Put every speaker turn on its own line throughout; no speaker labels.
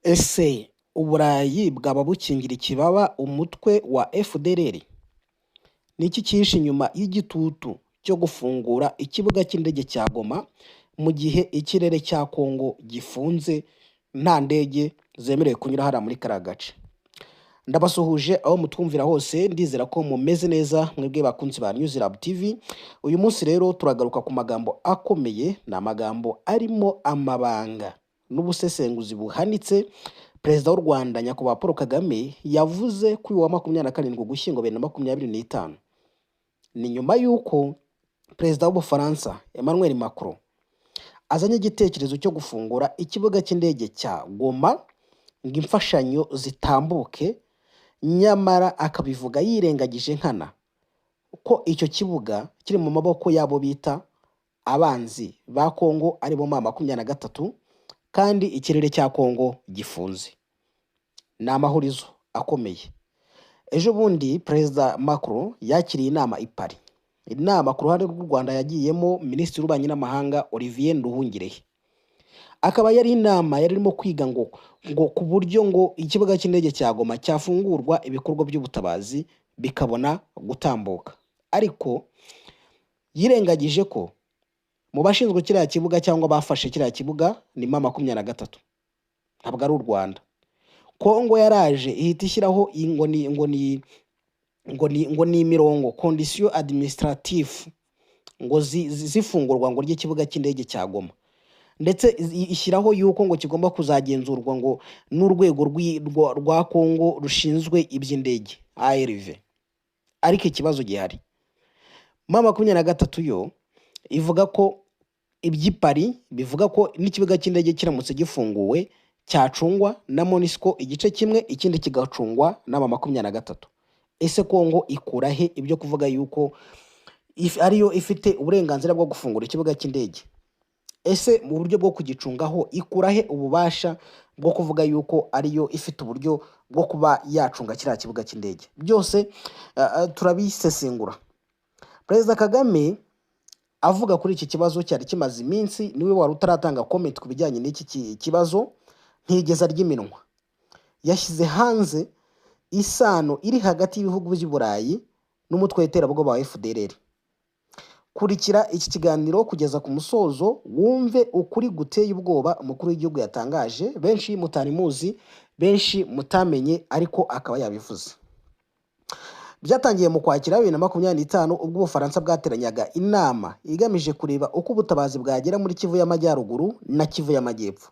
Ese Uburayi bwaba bukingira ikibaba umutwe wa FDLR? Ni iki cyihishe inyuma y'igitutu cyo gufungura ikibuga cy'indege cya Goma mu gihe ikirere cya Kongo gifunze, nta ndege zemerewe kunyura hariya muri kariya gace? Ndabasuhuje aho mutwumvira hose, ndizera ko mumeze neza mwebwe bakunzi ba News Lab TV. Uyu munsi rero turagaruka ku magambo akomeye, ni amagambo arimo amabanga n'ubusesenguzi buhanitse Perezida w'u Rwanda Nyakubahwa Paul Kagame yavuze kuri uyu wa 27 Ugushyingo 2025. Ni nyuma y'uko Perezida w'Ubufaransa Emmanuel Macron azanye igitekerezo cyo gufungura ikibuga cy'indege cya Goma ngo imfashanyo zitambuke, nyamara akabivuga yirengagije nkana ko icyo kibuga kiri mu maboko y'abo bita abanzi ba Kongo, aribo M23, kandi ikirere cya Kongo gifunze. Ni amahurizo akomeye. Ejo bundi Perezida Macron yakiriye inama i Paris, inama ku ruhande rw'u Rwanda yagiyemo Minisitiri w'Ububanyi n'Amahanga Olivier Nduhungirehe. Akaba yari inama yari irimo kwiga ngo ku buryo ngo ikibuga cy'indege cya Goma cyafungurwa, ibikorwa by'ubutabazi bikabona gutambuka. Ariko yirengagije ko mu bashinzwe kiriya kibuga cyangwa bafashe kiriya kibuga ni M23, ntabwo ari u Rwanda. Kongo yaraje ihita ishyiraho ngo ni imirongo, condition administrative, ngo zifungurwa ngo ry'ikibuga cy'indege cya Goma, ndetse ishyiraho yuko ngo kigomba kuzagenzurwa ngo n'urwego rwa Kongo rushinzwe iby'indege, ARV. Ariko ikibazo gihari, M23 yo ivuga ko iby'i Paris bivuga ko n'ikibuga cy'indege kiramutse gifunguwe cyacungwa na MONUSCO igice kimwe, ikindi kigacungwa n'aba 23. Ese Kongo ikura he ibyo kuvuga yuko ariyo ifite uburenganzira bwo gufungura ikibuga cy'indege? Ese mu buryo bwo kugicungaho ikura he ububasha bwo kuvuga yuko ariyo ifite uburyo bwo kuba yacunga kiriya kibuga cy'indege? Byose turabisesengura. Perezida Kagame avuga kuri iki kibazo cyari kimaze iminsi, niwe wari utaratanga comment ku bijyanye n'iki kibazo, ntiyigeze arya iminwa. Yashyize hanze isano iri hagati y'ibihugu by'i Burayi n'umutwe w'iterabwoba wa FDLR. Kurikira iki kiganiro kugeza ku musozo, wumve ukuri guteye ubwoba umukuru w'igihugu yatangaje, benshi mutari muzi, benshi mutamenye, ariko akaba yabivuze. Byatangiye mu Kwakira 2025, ubwo Ubufaransa bwateranyaga inama igamije kureba uko ubutabazi bwagera muri Kivu y'Amajyaruguru na Kivu y'Amajyepfo.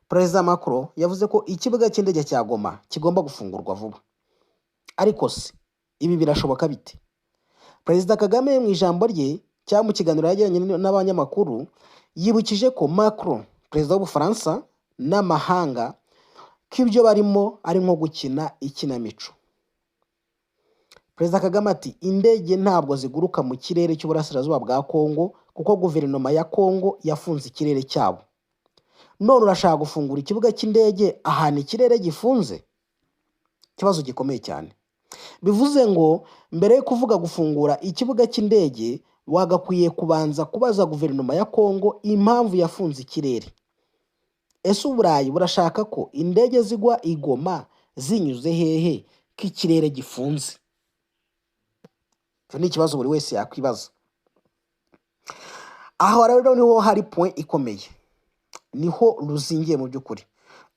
Perezida Macron yavuze ko ikibuga cy'indege cya Goma kigomba gufungurwa vuba. Ariko se ibi birashoboka bite? Perezida Kagame mu ijambo rye cyangwa mu kiganiro yagiranye n'abanyamakuru yibukije ko Macron, perezida w'Ubufaransa, n'amahanga ko ibyo barimo ari nko gukina ikinamico. Perezida Kagame ati: "Indege ntabwo ziguruka mu kirere cy'uburasirazuba bwa Kongo kuko guverinoma ya Kongo yafunze ikirere cyabo. None urashaka gufungura ikibuga cy'indege ahantu ikirere gifunze?" Ikibazo gikomeye cyane. Bivuze ngo mbere yo kuvuga gufungura ikibuga cy'indege, wagakwiye kubanza kubaza guverinoma ya Kongo impamvu yafunze ikirere. Ese Uburayi burashaka ko indege zigwa i Goma zinyuze hehe ko ikirere gifunze? Icyo ni ikibazo buri wese yakwibaza. Aho rero niho hari point ikomeye, niho ruzingiye. Mu by'ukuri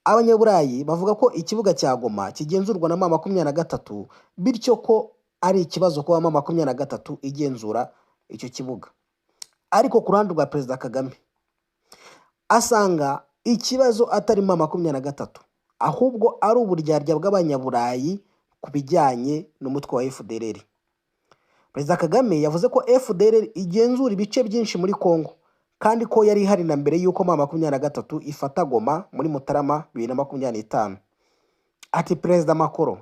Abanyaburayi bavuga ko ikibuga cya Goma kigenzurwa na M23, bityo ko ari ikibazo kuba M23 igenzura icyo kibuga. Ariko ku ruhande rwa Perezida Kagame, asanga ikibazo atari M23, ahubwo ari uburyarya bw'Abanyaburayi ku bijyanye n'umutwe wa FDLR. Perezida Kagame yavuze ko FDLR igenzura ibice byinshi muri Congo, kandi ko yari ihari na mbere y'uko M23 ifata Goma muri Mutarama 2025. Ati: "Perezida Macron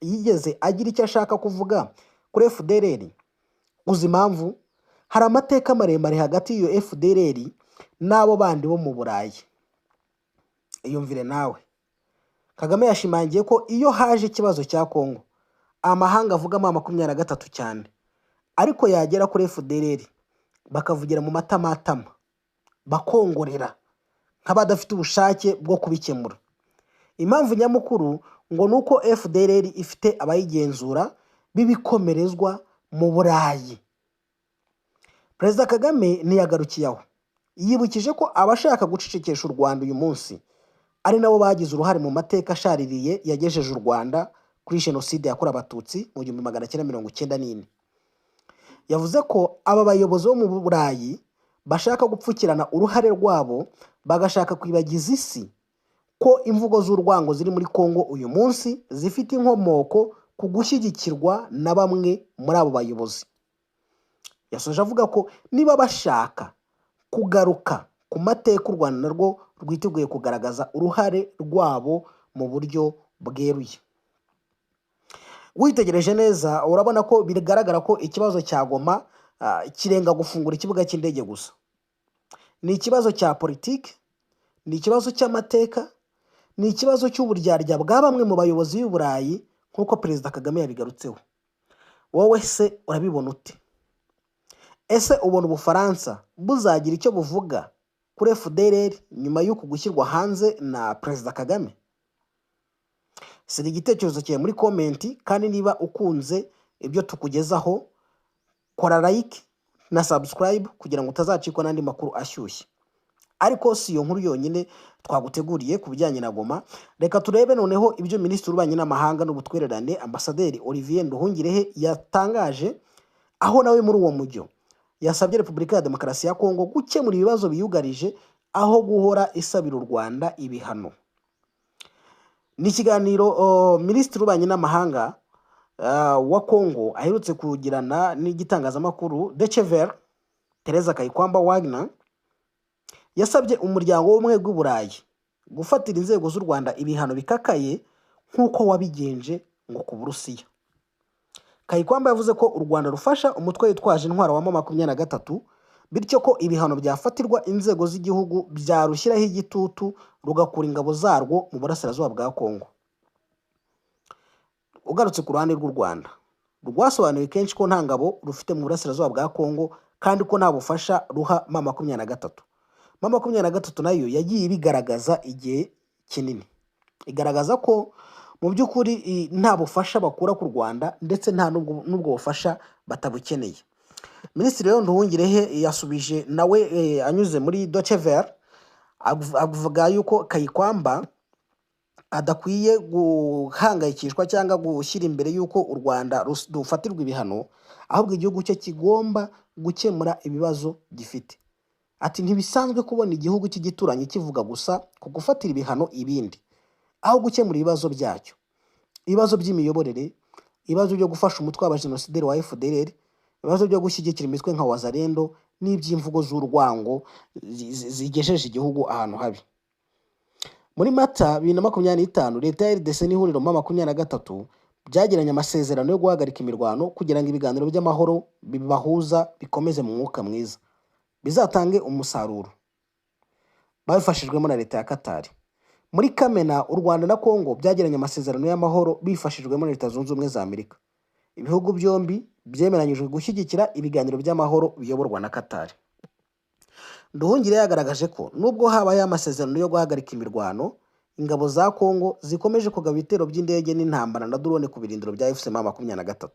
yigeze agira icyo ashaka kuvuga kuri FDLR? Uzi impamvu? Hari amateka maremare hagati y'iyo FDLR n'abo bandi bo mu Burayi." Iyumvire nawe. Kagame yashimangiye ko iyo haje ikibazo cya Kongo amahanga avuga M23 cyane, ariko yagera kuri FDLR bakavugira mu matamatama, bakongorera nk'abadafite ubushake bwo kubikemura. Impamvu nyamukuru ngo ni uko FDLR ifite abayigenzura b'ibikomerezwa mu Burayi. Perezida Kagame ntiyagarukiye aho, yibukije ko abashaka gucecekesha u Rwanda uyu munsi ari nabo bagize uruhare mu mateka ashaririye yagejeje u Rwanda kuri Jenoside yakorewe Abatutsi mu 1994. Yavuze ko aba bayobozi bo mu Burayi bashaka gupfukirana uruhare rwabo, bagashaka kwibagiza isi ko imvugo z'urwango ziri muri Kongo uyu munsi zifite inkomoko ku gushyigikirwa na bamwe muri abo bayobozi. Yasoje avuga ko niba bashaka kugaruka ku mateka, u Rwanda narwo rwiteguye kugaragaza uruhare rwabo mu buryo bweruye. Witegereje neza, urabona ko bigaragara ko ikibazo cya Goma kirenga gufungura ikibuga cy'indege gusa. Ni ikibazo cya politiki, ni ikibazo cy'amateka, ni ikibazo cy'uburyarya bwa bamwe mu bayobozi b'i Burayi, nk'uko Perezida Kagame yabigarutseho. Wowe se urabibona ute? Ese ubona Ubufaransa buzagira icyo buvuga kuri FDLR nyuma y'uku gushyirwa hanze na Perezida Kagame? Siga igitekerezo cyawe muri comment, kandi niba ukunze ibyo tukugezaho, kora like na subscribe kugira ngo utazacikwa n'andi makuru ashyushye. Ariko si iyo nkuru yonyine twaguteguriye ku bijyanye na Goma. Reka turebe noneho ibyo Minisitiri w'Ububanyi n'Amahanga n'Ubutwererane, Ambasaderi Olivier Nduhungirehe, yatangaje, aho nawe muri uwo mujyo yasabye Repubulika ya Demokarasi ya Kongo gukemura ibibazo biyugarije aho guhora isabira u Rwanda ibihano. Ni ikiganiro Minisitiri w'Ububanyi n'Amahanga wa Kongo aherutse kugirana n'igitangazamakuru Deutsche Welle. Tereza Kayikwamba Wagner yasabye Umuryango w'Ubumwe bw'Uburayi gufatira inzego z'u Rwanda ibihano bikakaye nk'uko wabigenje ngo ku Burusiya. Kayikwamba yavuze ko u Rwanda rufasha umutwe witwaje intwaro wa M23, bityo ko ibihano byafatirwa inzego z'igihugu byarushyiraho igitutu rugakura ingabo zarwo mu burasirazuba bwa Kongo. Ugarutse ku ruhande rw'u Rwanda, rwasobanuye kenshi ko nta ngabo rufite mu burasirazuba bwa Kongo kandi ko nta bufasha ruha M23. M23 nayo yagiye ibigaragaza igihe kinini, igaragaza ko mu by'ukuri nta bufasha bakura ku Rwanda, ndetse nta n'ubwo bufasha batabukeneye. Minisitiri rero Nduhungirehe yasubije nawe anyuze muri Deutsche Welle, avuga yuko Kayikwamba adakwiye guhangayikishwa cyangwa gushyira imbere y'uko u Rwanda rufatirwa ibihano, ahubwo igihugu cye kigomba gukemura ibibazo gifite. Ati: "Ntibisanzwe kubona igihugu cy'igituranyi kivuga gusa ku gufatira ibihano ibindi aho gukemura ibibazo byacyo, ibibazo by'imiyoborere, ibibazo byo gufasha umutwe w'abajenosideri wa FDLR, ibibazo byo gushyigikira imitwe nka Wazalendo n'iby'imvugo z'urwango zigejeje igihugu ahantu habi." Muri Mata 2025, leta ya RDC n'ihuriro M23 byagiranye amasezerano yo guhagarika imirwano kugira ngo ibiganiro by'amahoro bibahuza bikomeze mu mwuka mwiza, bizatange umusaruro, babifashijwemo na leta ya Katari. Muri Kamena, u Rwanda na Kongo byagiranye amasezerano y'amahoro bifashijwemo na Leta Zunze Ubumwe za Amerika. Ibihugu byombi byemeranyijwe gushyigikira ibiganiro by'amahoro biyoborwa na Katari. Nduhungire yagaragaje ko nubwo habayeho amasezerano yo guhagarika imirwano, ingabo za Kongo zikomeje kugaba ibitero by'indege n'intambara na drone ku birindiro bya AFC M23.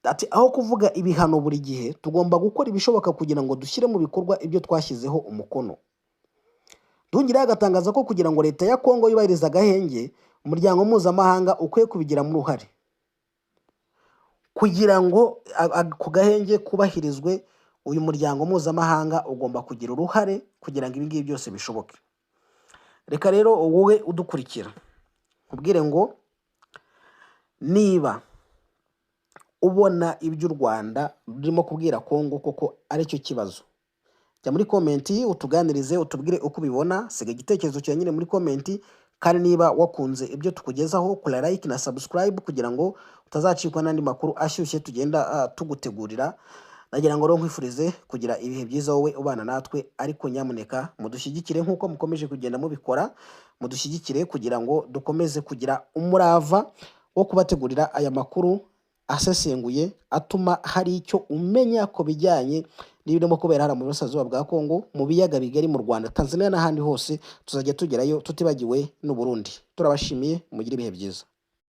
Ati: "Aho kuvuga ibihano buri gihe, tugomba gukora ibishoboka kugira ngo dushyire mu bikorwa ibyo twashyizeho umukono." Nduhungirehe agatangaza ko kugira ngo leta ya Kongo yubahirize agahenge, umuryango mpuzamahanga ukwiye kubigiramo uruhare kugira ngo ku gahenge kubahirizwe. Uyu muryango mpuzamahanga ugomba kugira uruhare kugira ngo ibi ngibi byose bishoboke. Reka rero wowe udukurikira nkubwire ngo niba ubona ibyo u Rwanda rurimo kubwira Kongo koko aricyo kibazo, jya muri comment utuganirize, utubwire uko ubibona. Siga igitekerezo cyawe nyine muri comment, kandi niba wakunze ibyo tukugezaho, kora like na subscribe kugira ngo utazacikwa n'andi makuru ashyushye tugenda tugutegurira. Nagira ngo rero nkwifurize kugira ibihe byiza wowe ubana natwe, ariko nyamuneka mudushyigikire nk'uko mukomeje kugenda mubikora, mudushyigikire kugira ngo dukomeze kugira umurava wo kubategurira aya makuru asesenguye atuma hari icyo umenya ku bijyanye. n'ibirimo kubera hariya mu burasirazuba bwa Kongo, mu biyaga bigari, mu Rwanda, Tanzania n'ahandi hose tuzajya tugerayo, tutibagiwe n'u Burundi. Turabashimiye, mugire ibihe byiza.